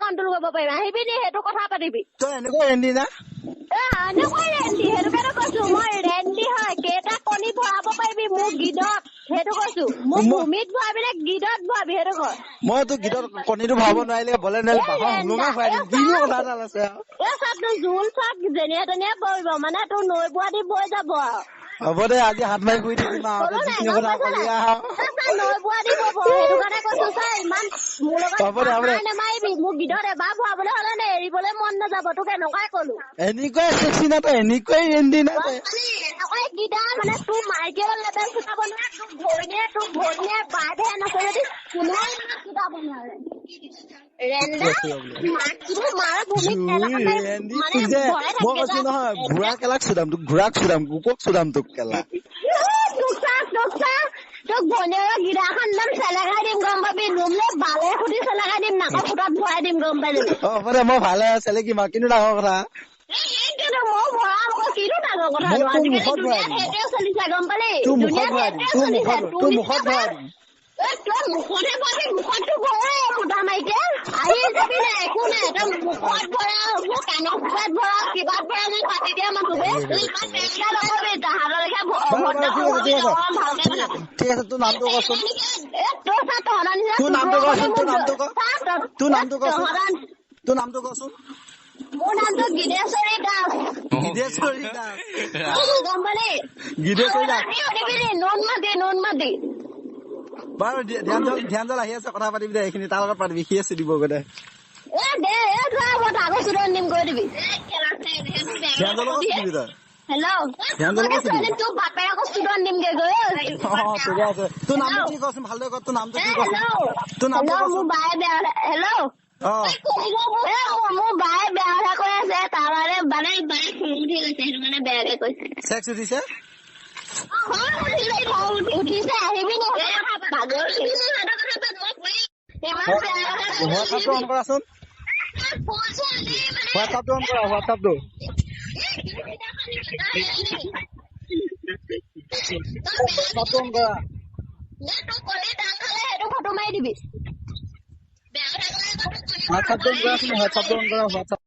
Control কৰিব পাৰিম। আহিবি নি সেইটো কথা পাতিবি। তই এনেকুৱা ৰেন্দি না? এনেকুৱাই ৰেন্দি, সেইটোকে কৈছো মই, ৰেন্দি হয়। কেইটা কণী ভৰাব পাৰিবি মোৰ গিদত সেইটো কৈছো। মোক ভূমিত ভৰাবি নে গিদত ভৰাবি সেইটো কয়। মই তোৰ গিদত কণীটো ভৰাব নোৱাৰিলে বলে নোৱাৰিলে বাঁহৰ হোলোঙা খুৱাই দিম। কিনো কথা এডাল আছে আৰু। এই চাব তোৰ জোল চাব যেনিয়ে তেনিয়ে পৰিব, মানে তোৰ নৈ বোৱা দি বৈ যাব আৰু। হ'ব দে, আজি হাত মাৰি শুই থাকিম আৰু। যিখিনি কথা কলি আৰু। নৈ বোৱা দি বব, সেইটো কাৰণে কৈছো চা, ইমান মোৰ লগত নামাৰিবি। মোক গিদত এবাৰ ভৰাবলৈ হলে নে এৰিবলৈ মন নাযাব, তোক এনেকুৱাই কলো। এনেকুৱাই চেক্সি না তই, এনেকুৱাই ৰেন্দি না তই। এনেকুৱাই গিদা মানে তোৰ মাইকীয়ে লেবেল চুটাব নোৱাৰে, তোৰ ভনীয়ে বাই ভেন আছে যদি কোনেও চুটাব নোৱাৰে। মই কৈছো নহয়, ঘোঁৰা কেলাক চুদাম তোক, ঘোঁৰাক চুদাম, কুকুৰক চুদাম তোক কেলা। তোক ভনীয়েৰৰ গিদাখন একদম চেলেকাই দিম, গম পাবি। নোমলে বালে সুধি চেলেকাই দিম, নাকৰ ফুটাত ভৰাই দিম, গম পাই যাবি। অ হ'ব দে, মই ভালে চেলেকিম আৰু, কিন্তু ডাঙৰ কথা। ময়ো ভৰাম আকৌ, কিনো ডাঙৰ কথা। আজিকালি দুনীয়াত সেইটোৱে চলিছে, গম পালি? দুনীয়াত সেইটোৱে চলিছে। তোৰ মুখত ভৰাই দিম। তই মুখতহে ভৰাবি, মুখততো ভৰাই মোটা মাইকে আহি যাবি নে? একো নাই, তই মুখত ভৰা, মোৰ কাণৰ ফুটাত ভৰা, কিবাত ভৰা, মই পাতি দিয়া মানুহ বে। ইমান বেয়া নকবি, তাহাঁতৰ লেখীয়া ভালকে কথা। ঠিক আছে, তোৰ নামটো কচোন। তোৰ চা, তহঁতৰ নিচিনা। তোৰ নামটো কচোন, তোৰ নামটো ক, তোৰ নামটো কচোন, তোৰ নামটো কচোন। মোৰ নামটো গিদেশ্বৰী দাস। গিদেশ্বৰী দাস, গম পালি? গিদেশ্বৰী দাস। নুনমাটি, নুনমাটি। বাৰু, ধ্যানজল আহি আছে, কথা পাতিবি দে, এইখিনি তাৰ লগত পাতিবি, সি আছে দিব গৈ দে। ধ্যানজলক সুধিবি তই। ঠিকে আছে, তোৰ নামটো কি কচোন, ভালদৰে ক, তোৰ নামটো কি কচোন, তোৰ নামটো কচোন। মোৰ বায়ে বেয়া কথা কৈ আছে, তাৰ মানে বায়ে খং উঠি গৈছে, সেইটো কাৰণে বেয়াকে কৈছে। চেক্স উঠিছে? উঠিছে, আহিবি। হোৱাটছআপটো অন কৰাচোন, হোৱাটছআপটো অন কৰা, হোৱাটছআপটো অন কৰা। ফটো মাৰি দিবি। হোৱাটছআপটো অন কৰাচোন, হোৱাটছআপটো অন কৰা, হোৱাটছআপ।